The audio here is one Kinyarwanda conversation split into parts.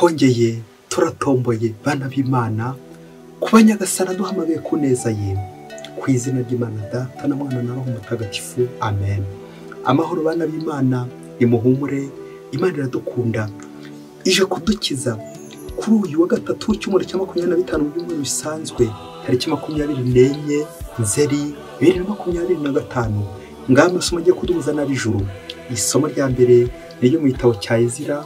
Twongeye turatomboye bana b'Imana kuba Nyagasani aduhamagaye ku neza ye. Ku izina ry'Imana Data na Mwana na Roho Mutagatifu, amen. Amahoro bana b'Imana, nimuhumure, Imana iradukunda, ije kudukiza. Kuri uyu wa gatatu w'icyumweru cya 25 mu byumweru bisanzwe, tariki 24 Nzeri 2025, ngaha amasomo agiye kuduhuza n'ab'ijuru. Isomo rya mbere ni ryo mu gitabo cya Ezira,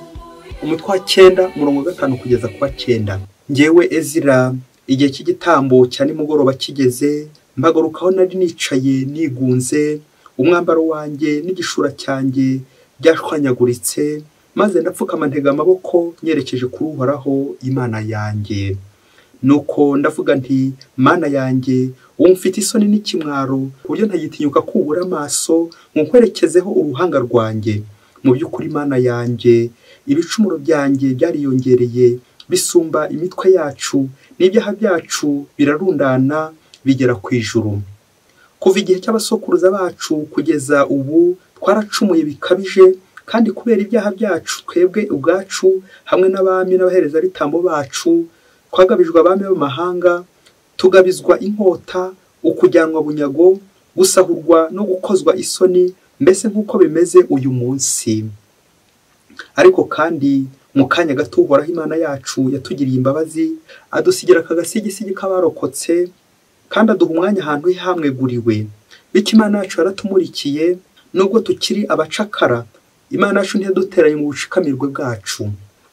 umutwe wa 9 umurongo wa 5 kugeza ku wa 9. Njyewe Ezira, igihe cy'igitambo cya nimugoroba kigeze, mbagarukaho nari nicaye nigunze, umwambaro wanjye n'igishura cyanjye byashwanyaguritse, maze ndapfukama ntega amaboko nyerekeje kuri Uhoraho Imana yanjye. Nuko ndavuga nti, Mana yanjye, ubu mfite isoni n'ikimwaro, ku buryo ntagitinyuka kubura amaso ngo nkwerekezeho uruhanga rwanjye. Mu by'ukuri Mana yanjye, ibicumuro byanjye byariyongereye bisumba imitwe yacu, n'ibyaha byacu birarundana bigera ku ijuru. Kuva igihe cy'abasokuruza bacu kugeza ubu twaracumuye bikabije, kandi kubera ibyaha byacu twebwe ubwacu hamwe n'abami n'abaherezabitambo bacu twagabijwe abami b'amahanga, tugabizwa inkota, ukujyanwa bunyago, gusahurwa no gukozwa isoni, mbese nk'uko bimeze uyu munsi. Ariko kandi mu kanya gato Uhoraho Imana yacu yatugiriye imbabazi, adusigira akagasigisigi k'abarokotse, kandi aduha umwanya ahantu he hamweguriwe. Bityo Imana yacu yaratumurikiye, nubwo tukiri abacakara, Imana yacu ntiyaduteranye mu bushikamirwe bwacu,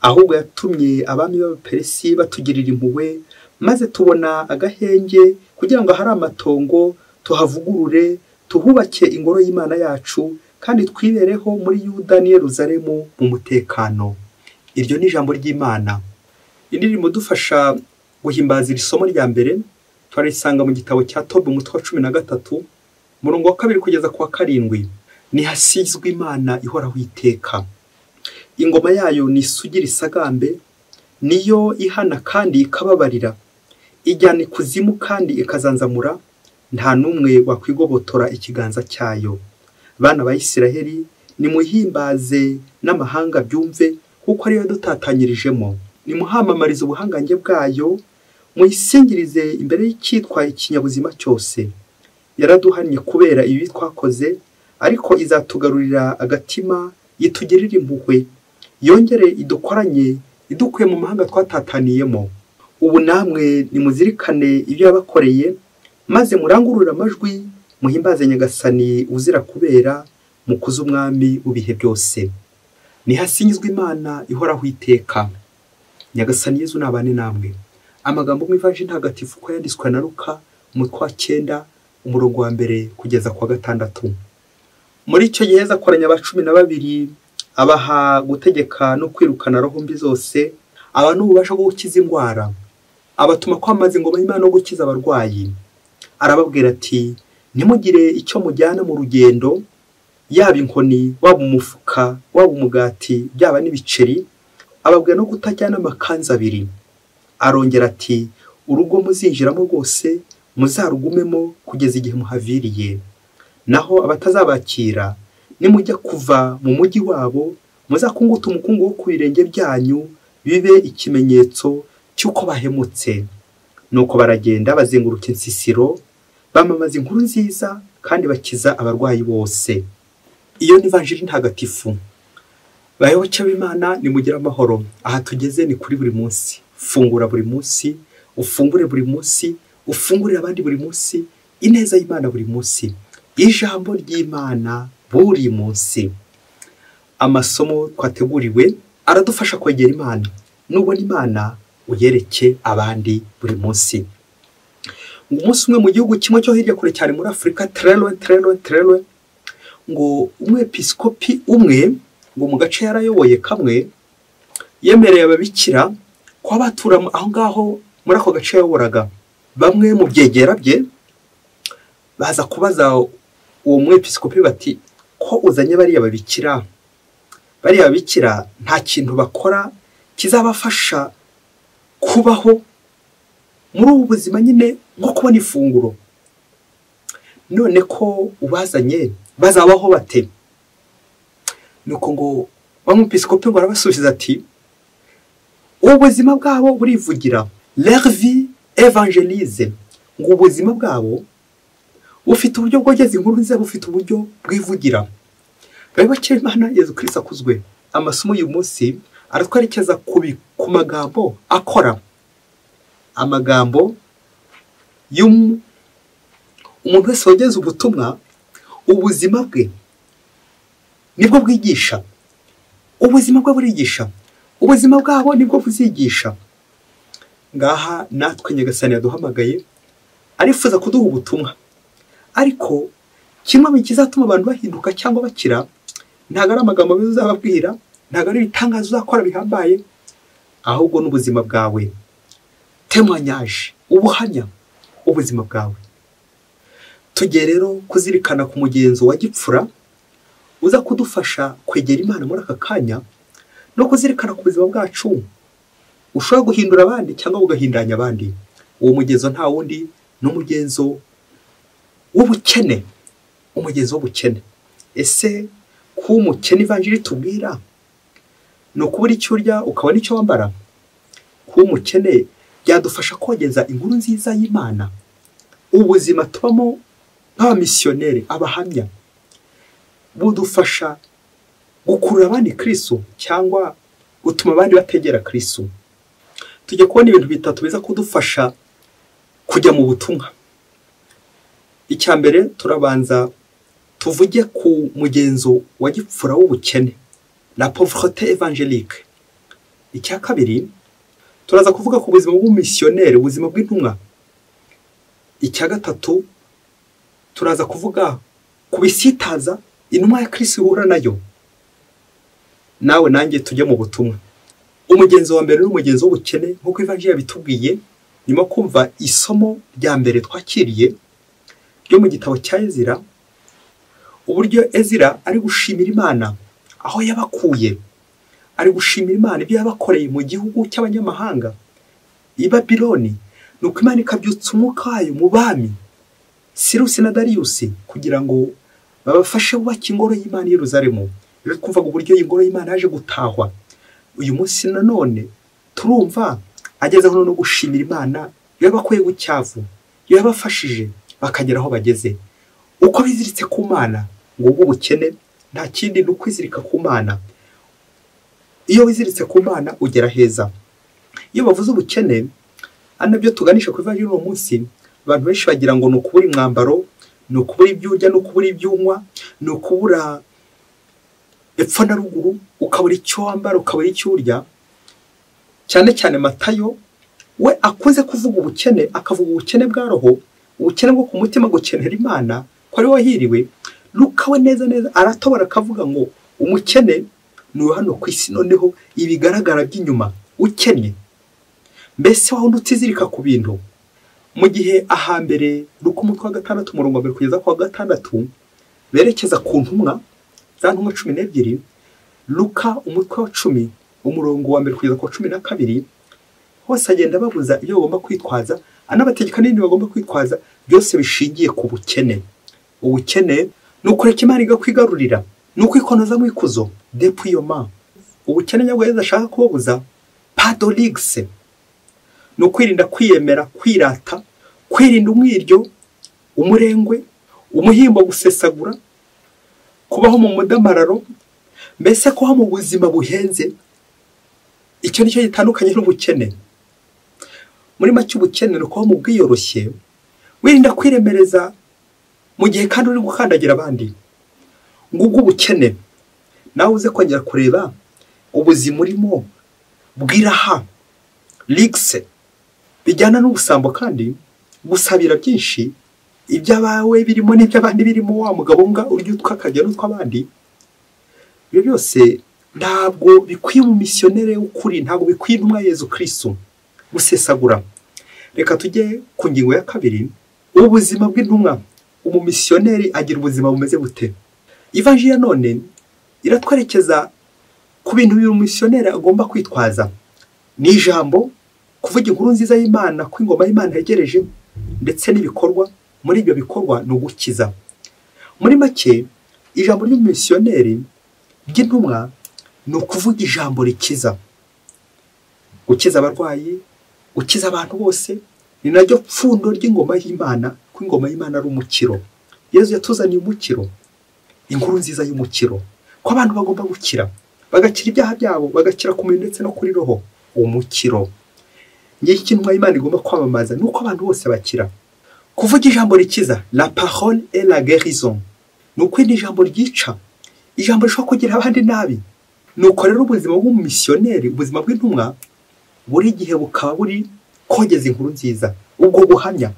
ahubwo yatumye abami b'Abaperesi batugirira impuhwe, maze tubona agahenge kugira ngo ahari amatongo tuhavugurure, tuhubake ingoro y'Imana yacu, kandi twibereho muri Yuda n'i Yerusalemu mu mutekano. Iryo ni ijambo ry'Imana. Indirimbo dufasha guhimbaza iri somo rya mbere turarisanga mu gitabo cya Tobi umutwe wa 13 umurongo wa 2 kugeza ku wa 7. Nihasizwe Imana ihoraho iteka, ingoma yayo ni isugira isagambe, niyo ihana kandi ikababarira, ijyana ikuzimu kandi ikazanzamura, nta n'umwe wakwigobotora ikiganza cyayo. Bana ba Isiraheli, nimuhimbaze n'amahanga byumve, kuko ariyo yadutanyirijemo. Nimuhamamarize ubuhangange bwayo, muyisingirize imbere y'icyitwa ikinyabuzima cyose. Yaraduhannye kubera ibi twakoze, ariko izatugarurira agatima, itugirire impuhwe, yongere idukoranye, idukuye mu mahanga twatataniyemo. Ubu namwe nimuzirikane ibyo yabakoreye, maze murangurure amajwi, muhimbaze Nyagasani uzira kubera, mukuze umwami w'ibihe byose. Nihasingizwe Imana ihoraho iteka. Nyagasani Yezu nabane namwe. Amagambo mu Ivanjiri ntagatifu uko yanditswe na Luka, umutwe wa 9 umurongo wa 1 kugeza ku wa 6. Muri icyo gihe akoranya aba 12, abaha gutegeka no kwirukana roho mbi zose, aba n'ububasha bwo gukiza indwara, abatuma kwamaza ingoma y'Imana no gukiza abarwayi. Arababwira ati, ntimugire icyo mujyana mu rugendo, yaba inkoni, waba umufuka, waba umugati, byaba n'ibiceri. Ababwira no kutajyana amakanzu abiri. Arongera ati, urugo muzinjiramo rwose muzarugumemo kugeza igihe muhaviriye. Naho abatazabakira, nimujya kuva mu mujyi wabo, muzakunguta umukungu wo ku birenge byanyu, bibe ikimenyetso cy'uko bahemutse. Nuko baragenda bazenguruka insisiro, bamamaza inkuru nziza kandi bakiza abarwayi bose. Iyo ni Ivanjiri ntagatifu. Bayoboke b'Imana, nimugire amahoro. Aha tugeze ni kuri buri munsi. Fungura buri munsi, ufungure buri munsi, ufungurire abandi buri munsi, ineza y'Imana buri munsi, ijambo ry'Imana buri munsi. Amasomo twateguriwe aradufasha kwegera Imana. Nubona Imana uyereke abandi buri munsi. Umunsi umwe mu gihugu kimwe cyo hirya kure cyane muri Afurika, trelwe trelwe trelwe, ngo umwepiskopi umwe ngo mu gace yarayoboye kamwe, yemereye ababikira ko abatura aho ngaho muri ako gace yayoboraga. Bamwe mu byegera bye baza kubaza uwo mwepiskopi bati, ko uzanye bariya babikira, bariya babikira nta kintu bakora kizabafasha kubaho muri ubu buzima nyine, nko kubona ifunguro, none ko ubazanye bazabaho bate? Nuko ngo wa mwepiskopi ngo arabasubiza ati, Ubuzima bwabo burivugira, leur vie évangélise, ngo ubuzima bwabo bufite uburyo bwogeza inkuru nziza, bufite uburyo bwivugira. Bayoboke b'Imana, Yezu Kristo akuzwe. Amasomo y'uyu munsi aratwerekeza ku magambo akora, amagambo y'umuntu wese wogeza ubutumwa, ubuzima bwe nibwo bwigisha, ubuzima bwe burigisha, ubuzima bwabo nibwo buzigisha. Ngaha natwe Nyagasani yaduhamagaye arifuza kuduha ubutumwa, ariko kimwe mu kizatuma abantu bahinduka cyangwa bakira ntabwo ari amagambo meza uzababwira, ntabwo ari ibitangazo uzakora bihambaye, ahubwo n'ubuzima bwawe, témoignage, ubuhamya, ubuzima bwawe. Tugiye rero kuzirikana ku mugenzo wa gipfura uza kudufasha kwegera Imana muri aka kanya, no kuzirikana ku buzima bwacu ushobora guhindura abandi cyangwa ugahindanya abandi. Uwo mugenzo nta wundi, ni umugenzo w'ubukene, umugenzo w'ubukene. Ese kuba umukene ivanjiri tubwira ni ukubura icyo urya ukabona icyo wambara? Kuba umukene byadufasha kogeza inkuru nziza y'Imana. Ubuzima tubamo nk'abamisiyoneri, abahamya, budufasha gukurura abandi Kristo cyangwa gutuma abandi bategera Kristo. Tujya kubona ibintu bitatu biza kudufasha kujya mu butumwa. Icya mbere, turabanza tuvuge ku mugenzo wa gipfura w'ubukene, la pauvreté évangélique. Icya kabiri, turaza kuvuga ku buzima bw'umumisiyoneri, ubuzima bw'intumwa. Icya gatatu, turaza kuvuga ku bisitaza intumwa ya Kristo ihura nayo. Nawe nanjye tujye mu butumwa. Umugenzo wa mbere ni umugenzo w'ubukene, nk'uko ivanjiri yabitubwiye. Nyuma kumva isomo rya mbere twakiriye ryo mu gitabo cya Ezira, uburyo Ezira ari gushimira Imana aho yabakuye, ari gushimira Imana ibyo yabakoreye mu gihugu cy'abanyamahanga i Babiloni, nuko Imana ikabyutsa umwuka wayo mu bami Sirusi na Dariyusi kugira ngo babafashe bubake ingoro y'Imana i Yerusalemu. Rero twumvaga uburyo ingoro y'Imana yaje gutahwa. Uyu munsi nanone turumva agezeho no gushimira Imana yabakuye gucyavu, yabafashije bakagera aho bageze. Uko biziritse ku Mana, ngo ubwo bukene nta kindi ni ukwizirika ku Mana. Iyo wiziritse ku Mana ugera heza. Iyo bavuze ubukene, anabyo tuganisha ku ivanjiri uno munsi, abantu benshi bagira ngo ni ukubura umwambaro, ni ukubura ibyo urya, ni ukubura ibyo unywa, ni ukubura epfo na ruguru, ukabura icyo wambara, ukabura icyo urya. Cyane cyane Matayo we akunze kuvuga ubukene, akavuga ubukene bwa roho, ubukene bwo ku mutima, gukenera Imana ko ari wahiriwe. Luka we neza neza aratobora akavuga ngo umukene ni uwo hano ku isi, noneho ibigaragara by'inyuma, ukennye mbese wa wundi utizirika ku bintu. Mu gihe ahambere Luka umutwe wa 6 umurongo wa 1 kugeza ku wa 6 berekeza ku ntumwa za ntumwa 12, Luka umutwe wa 10 umurongo wa 1 kugeza ku wa 12 hose agenda babuza ibyo bagomba kwitwaza, anabategeka n'ibindi bagomba kwitwaza, byose bishingiye ku bukene. Ubukene ni ukureka Imana igakwigarurira, ni ukwikonoza mu ikuzo, dépouillement. Ubukene nyabwo Yezu ashaka kubabuza, padolixe, ni ukwirinda kwiyemera, kwirata, kwirinda umwiryo, umurengwe, umuhimbo, gusesagura, kubaho mu mudamararo, mbese kubaho mu buzima buhenze. Icyo nicyo gitandukanye n'ubukene. Muri make ubukene ni ukubaho mu bwiyoroshye, wirinda kwiremereza mu gihe kandi uri gukandagira abandi. Ngubwo ubukene. Nawe uze kongera kureba ubuzima urimo bw'iraha, luxe, bijyana n'ubusambo, kandi gusabira byinshi, iby'abawe birimo n'iby'abandi birimo, wa mugabo mbwa urya utwa akajya n'utw'abandi. Ibyo byose ntabwo bikwiye umumisiyoneri w'ukuri, ntabwo bikwiye intumwa Yezu Kristo gusesagura. Reka tujye ku ngingo ya kabiri, ubuzima bw'intumwa. Umumisiyoneri agira ubuzima bumeze bute? Ivanjiri ya none iratwerekeza ku bintu bibiri umumisiyoneri agomba kwitwaza. Ni ijambo, kuvuga inkuru nziza y'Imana, ko ingoma y'Imana yegereje, ndetse n'ibikorwa. Muri ibyo bikorwa ni ugukiza. Muri make ijambo ry'umumisiyoneri ry'intumwa ni ukuvuga ijambo rikiza. Gukiza abarwayi, gukiza abantu bose, ni naryo pfundo ry'ingoma y'Imana, ko ingoma y'Imana ari umukiro. Yezu yatuzaniye umukiro, inkuru nziza y'umukiro, ko abantu bagomba gukira, bagakira ibyaha byabo, bagakira ku mubiri ndetse no kuri roho. Umukiro. Ngiki intumwa y'Imana igomba kwamamaza, nuko abantu bose bakira. Kuvuga ijambo rikiza, la parole et la guérison. Nuko iri ijambo ryica, ijambo rishobora kugira abandi nabi. Nuko rero ubuzima bw'umumisiyoneri, ubuzima bw'intumwa, buri gihe bukaba buri kogeza inkuru nziza, ubwo buhamya.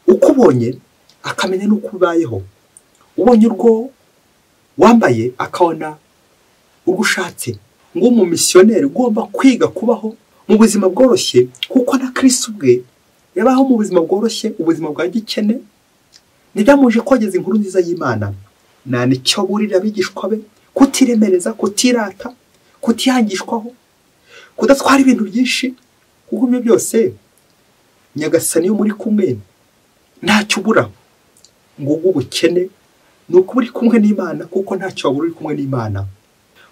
Uko ubonye akamenya n'uko ubayeho, ubonye urwo wambaye akabona urwo ushatse. Ngo umumisiyoneri ugomba kwiga kubaho mu buzima bworoshye, kuko na Kristo ubwe yabaho mu buzima bworoshye, ubuzima bwa gikene. Ntibyamuje kogeza inkuru nziza y'Imana. Nta nicyo burira abigishwa be, kutiremereza, kutirata, kutihangishwaho, kudatwara ibintu byinshi, kuko ibyo byose Nyagasani iyo muri kumwe ntacyo ubura. Ngo ubukene ni uko uri kumwe n'Imana, kuko ntacyo wabura uri kumwe n'Imana.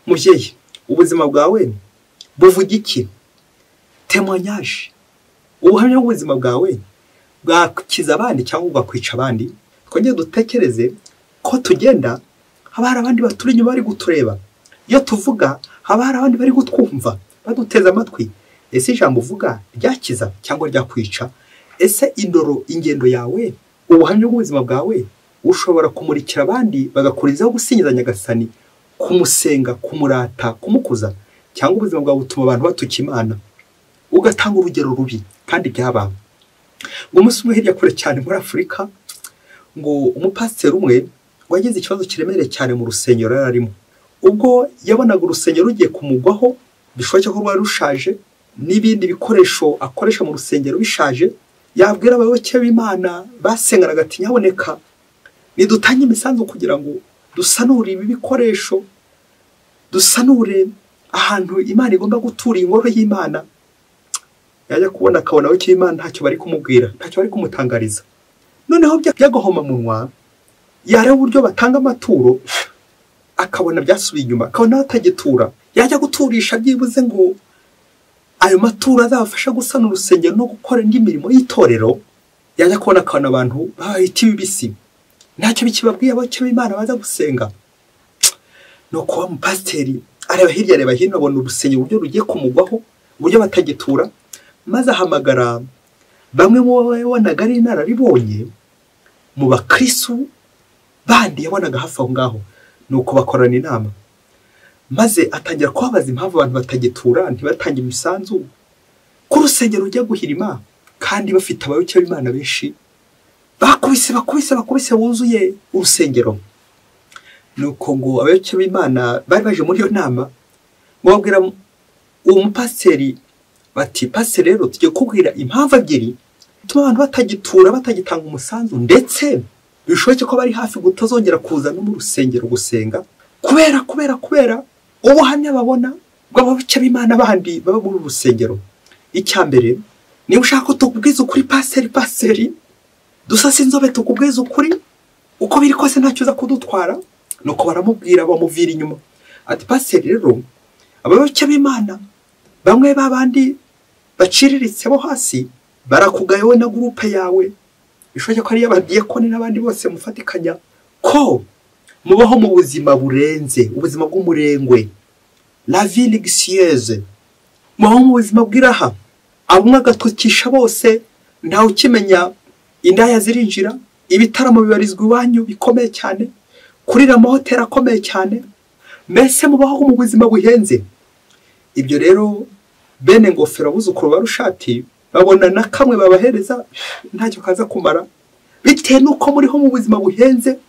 Mubyeyi, ubuzima bwawe buvuga iki? Témoignage, ubuhamya bw'ubuzima bwawe bwakiza abandi cyangwa bwakwica abandi. Twongere dutekereze ko tugenda haba hari abandi baturi inyuma bari gutureba, iyo tuvuga haba hari abandi bari gutwumva baduteze amatwi. Ese ijambo uvuga ryakiza cyangwa ryakwica? Ese indoro, ingendo yawe, ubuhamya bw'ubuzima bwawe ushobora kumurikira abandi bagakurizaho gusingiza Nyagasani, kumusenga, kumurata, kumukuza, cyangwa ubuzima bwawe butuma abantu batuka Imana, ugatanga urugero rubi? Kandi byaba. Ngo umunsi umwe hirya kure cyane muri Afurika, ngo umupasiteri umwe wagize ikibazo kiremereye cyane mu rusengero yari arimo. Ubwo yabonaga urusengero rugiye kumugwaho, bishoboke ko rwari rushaje, n'ibindi bikoresho akoresha mu rusengero bishaje, yabwira abayoboke b'Imana basenganaga ati nyaboneka nidutange imisanzu kugira ngo dusanure ibi bikoresho, dusanure ahantu Imana igomba gutura, ingoro y'Imana. Yajya kubona akabona abayoboke b'Imana ntacyo bari kumubwira, ntacyo bari kumutangariza. Noneho by'agahomamunwa, yareba uburyo batanga amaturo akabona byasubiye inyuma, akabona batagitura. Yajya guturisha byibuze ngo ayo maturo azabafasha gusana urusengero no gukora indi mirimo y'itorero, yajya kubona akabona abantu bahita ibibisi, ntacyo bikibabwiye abayoboke b'Imana baza gusenga. Nuko wa mupasiteri areba hirya areba hino, abona urusengero uburyo rugiye kumugwaho, uburyo batagitura, maze ahamagara bamwe mu bo yabonaga ari inararibonye mu bakristu bandi yabonaga hafi aho ngaho. Nuko bakorana inama, maze atangira kubabaza impamvu abantu batagitura, ntibatange imisanzu, ko urusengero rujya guhirima kandi bafite abayoboke b'Imana benshi, bakubise bakubise bakubise wuzuye urusengero. Nuko ngo abayoboke b'Imana bari baje muri iyo nama, ngo babwira uwo mupasiteri bati pasiteri, rero tugiye kubwira impamvu ebyiri bituma abantu batagitura, batagitanga umusanzu, ndetse bishoboke ko bari hafi kutazongera kuza no mu rusengero gusenga, kubera kubera kubera ubuhamya babona bw'abayoboke b'Imana bandi baba muri uru rusengero. Icya mbere, niba ushaka ko tukubwiza ukuri pasiteri, pasiteri dusase inzobe tukubwiza ukuri, uko biri kose ntacyo uza kudutwara. Nuko baramubwira, bamuvira inyuma ati pasiteri, rero abayoboke b'Imana bamwe babandi baciriritse bo hasi barakugaye wowe na gurupe yawe, bishoboke ko ari abadiyakoni n'abandi bose mufatikanya, ko mubaho mu buzima burenze, ubuzima bw'umurengwe, la vie luxueuse, mubaho mu buzima bw'iraha, abumwe agatukisha bose, ntawe ukimenya, indaya zirinjira, ibitaramo bibarizwa iwanyu bikomeye cyane, kurira amahoteli akomeye cyane, mbese mubaho mu buzima buhenze. Ibyo rero bene ngofero abuzukuru ba Rushati babona na kamwe babahereza ntacyo kaza kumara, bitewe n'uko muriho mu buzima buhenze,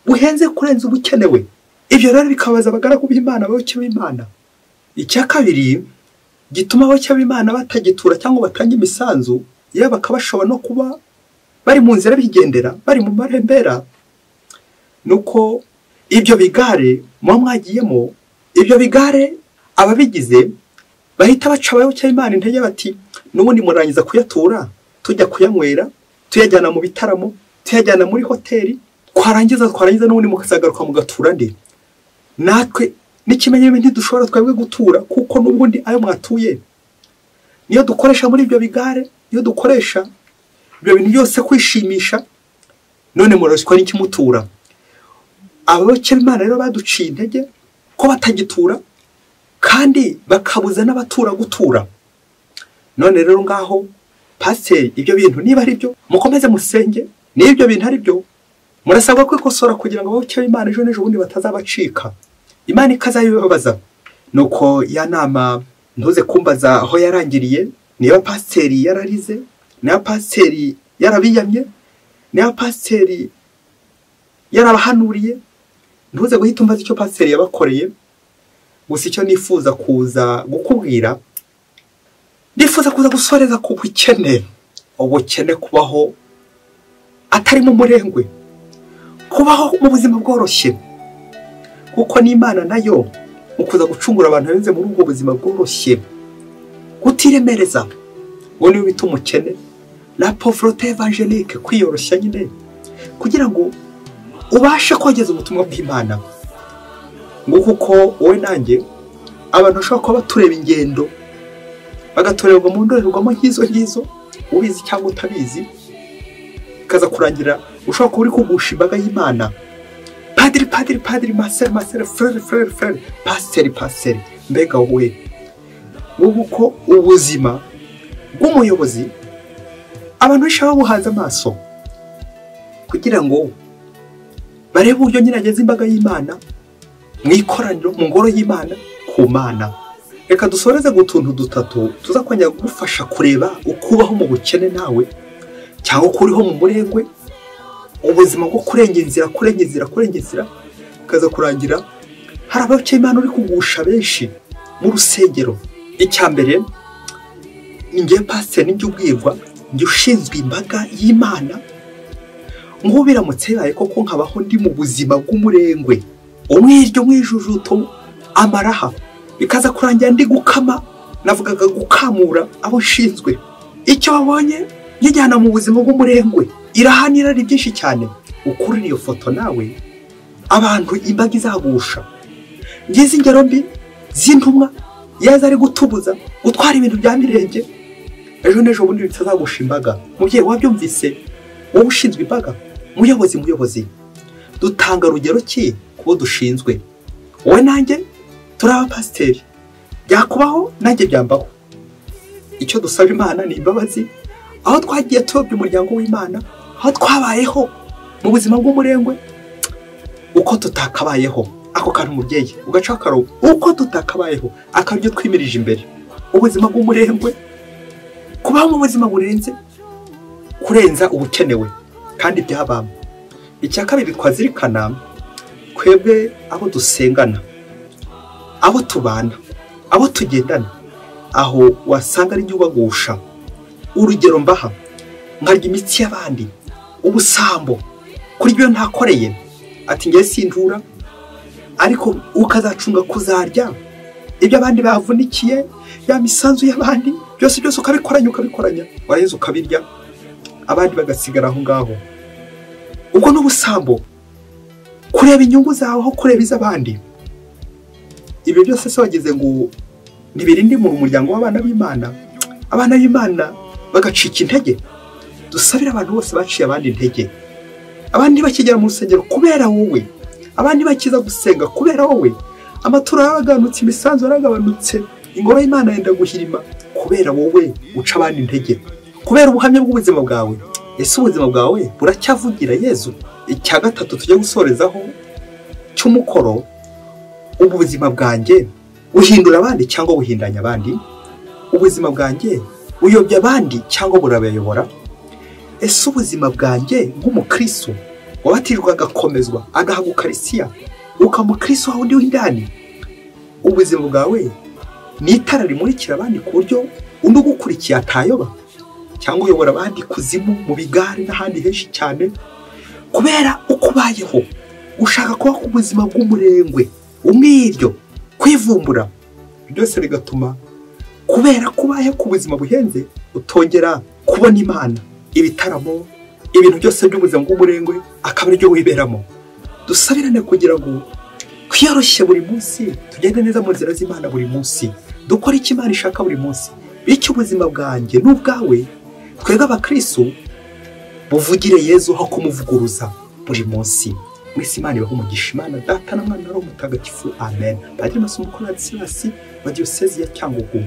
buhenze kurenza ubukenewe. Ibyo rero bikabaza abagaragu b'Imana, abayoboke b'Imana. Icya kabiri gituma abayoboke b'Imana batagitura cyangwa batanga imisanzu, yewe bakaba bashobora no kuba bari mu nzira bigendera, bari mu marembera, nuko ibyo bigare muba mwagiyemo, ibyo bigare ababigize bahita baca abayoboke b'Imana intege bati n'ubundi murangiza kuyatura, tujya kuyanywera, tuyajyana mu bitaramo, tuyajyana muri hoteli, twarangiza n'ubundi mukazagaruka mugatura nde? Natwe n'ikimenyane ntidushobora twebwe gutura, kuko n'ubundi ayo mwatuye Niyo dukoresha muri ibyo bigare, niyo dukoresha ibyo bintu byose kwishimisha. None murashywa n'ikimutura. Abayoboke b'Imana rero baduciye intege ko batagitura kandi bakabuza n'abatura gutura. None rero ngaho pasiteri, ibyo bintu niba ari byo mukomeze musenge, niba ibyo bintu ari byo murasabwa kwikosora kugira ngo abayoboke b'Imana ejo n'ejo bundi batazabacika, Imana ikazabibabaza. Nuko ya nama ntuze kumbaza aho yarangiriye, niba pasiteri yararize, niba pasiteri yarabiyamye, niba pasiteri yarabahanuriye, ntuze guhita umbaza icyo pasiteri yabakoreye. Gusa icyo nifuza kuza gukubwira, nifuza kuza gusoreza ku bukene. Ubukene kubaho atari mu murengwe, kubaho mu buzima bworoshye, kuko n'Imana nayo mu kuza gucungura abantu banyuze muri ubwo buzima bworoshye, kutiremereza, uwo niwe bita umukene, la pauvreté évangélique, kwiyoroshya nyine kugira ngo ubashe kogeza ubutumwa bw'Imana. Nguko uko wowe nanjye abantu bashobora kuba batureba ingendo, bagatorerwa mu ndorerwamo nk'izo ngizo, ubizi cyangwa utabizi, bikaza kurangira ushobora kuba uri kugusha imbaga y'Imana. Padiri, padiri, padiri, masere, masere, frere, frere, frere, pasiteri, pasiteri. Mbega wowe! Nguko uko ubuzima bw'umuyobozi abantu benshi babuhanze amaso kugira ngo barebe uburyo nyine ageze imbaga y'Imana mu ikoraniro, mu ngoro y'Imana, ku Mana. Reka dusoreze gutuntu dutatu tuza kongera kugufasha kureba uko ubaho mu bukene nawe, cyangwa uko uriho mu murengwe, ubuzima bwo kurenga inzira, kurenga inzira, kurenga inzira, bikaza kurangira hari abayoboke b'Imana uri kugusha benshi mu rusengero. Icya mbere, njye pasiteri nijye ubwirwa, njye ushinzwe imbaga y'Imana, nk'ubu biramutse bibaye koko nkabaho ndi mu buzima bw'umurengwe, umwiryo, umwijujuto, amaraha, bikaza kurangira ndi gukama, navugaga gukamura abo nshinzwe. Icyo babonye njyana mu buzima bw'umurengwe, iraha n'irari byinshi cyane. Ukurira iyo foto nawe abantu imbaga izagusha. Ngize ingero mbi z'intumwa yaza ari gutubuza gutwara ibintu bya mirenge, ejo n'ejo bundi bitazagusha imbaga. Mubyeyi wabyumvise, wowe ushinzwe imbaga, muyobozi, muyobozi, dutanga rugero ki kubo dushinzwe? Wowe nanjye turi abapasiteri, byakubaho nanjye byambaho. Icyo dusaba Imana ni imbabazi aho twagiye tuyobya umuryango w'Imana, aho twabayeho mu buzima bw'umurengwe uko tutakabayeho. Ako kantu umubyeyi ugaca akarongo, uko tutakabayeho akabyo twimirije imbere, ubuzima bw'umurengwe, kubaho mu buzima burenze kurenza ubukenewe kandi byabamo. Icya kabiri twazirikana, twebwe abo dusengana, abo tubana, abo tugendana, aho wasanga ari ubagusha. Urugero mbaha, nkarya imitsi y'abandi, ubusambo, kuri ibyo ntakoreye, ati ngiye sinjura, ariko ukazacunga kuzarya ibyo abandi bavunikiye, ya misanzu y'abandi, byose byose ukabikoranya, ukabikoranya, warangiza ukabirya, abandi bagasigara aho ngaho. Ubwo n'ubusambo, kureba inyungu zawe aho kureba iz'abandi. Ibyo byose se wagize ngo ntibirinde mu muryango w'abana b'Imana, abana b'Imana bagacika intege. Dusabire abantu bose baciye abandi intege, abandi bakigera mu rusengero kubera wowe, abandi bakiza gusenga kubera wowe, amaturo yaragabanutse, imisanzu yaragabanutse, ingoro y'Imana yenda guhirima kubera wowe uca abandi intege, kubera ubuhamya bw'ubuzima bwawe. Ese ubuzima bwawe buracyavugira Yezu? Icya gatatu tujya gusorezaho cy'umukoro, ubuzima bwanjye buhindura abandi cyangwa buhindanya abandi? Ubuzima bwanjye buyobya abandi cyangwa burabayobora? Ese ubuzima bwanjye nk'umukristo wabatijwe agakomezwa agahabwa ukarisiya, ukaba umukristo wawe undi w'indani, ubuzima bwawe ni itara rimurikira abandi ku buryo undi ugukurikiye atayoba, cyangwa uyobora abandi kuzimu, mu bigare n'ahandi henshi cyane, kubera uko ubayeho ushaka kuba ku buzima bw'umurengwe, umwiryo, kwivumbura, byose bigatuma kubera kubayeho ku buzima buhenze utongera kubona Imana. Ibitaramo, ibintu byose by'ubuzima bw'umurengwe akaba aribyo wiberamo. Dusabirane kugira ngo twiyoroshye buri munsi, tugende neza mu nzira z'Imana buri munsi, dukore icyo Imana ishaka buri munsi. Bityo ubuzima bwanjye n'ubwawe, twebwe abakristu, buvugire Yezu aho kumuvuguruza buri munsi. Mwese Imana ibahe umugisha. Imana Data na Mwana na Roho Mutagatifu, amen. Padiri Masumbuko Ladislas wa Diyosezi ya Cyangugu.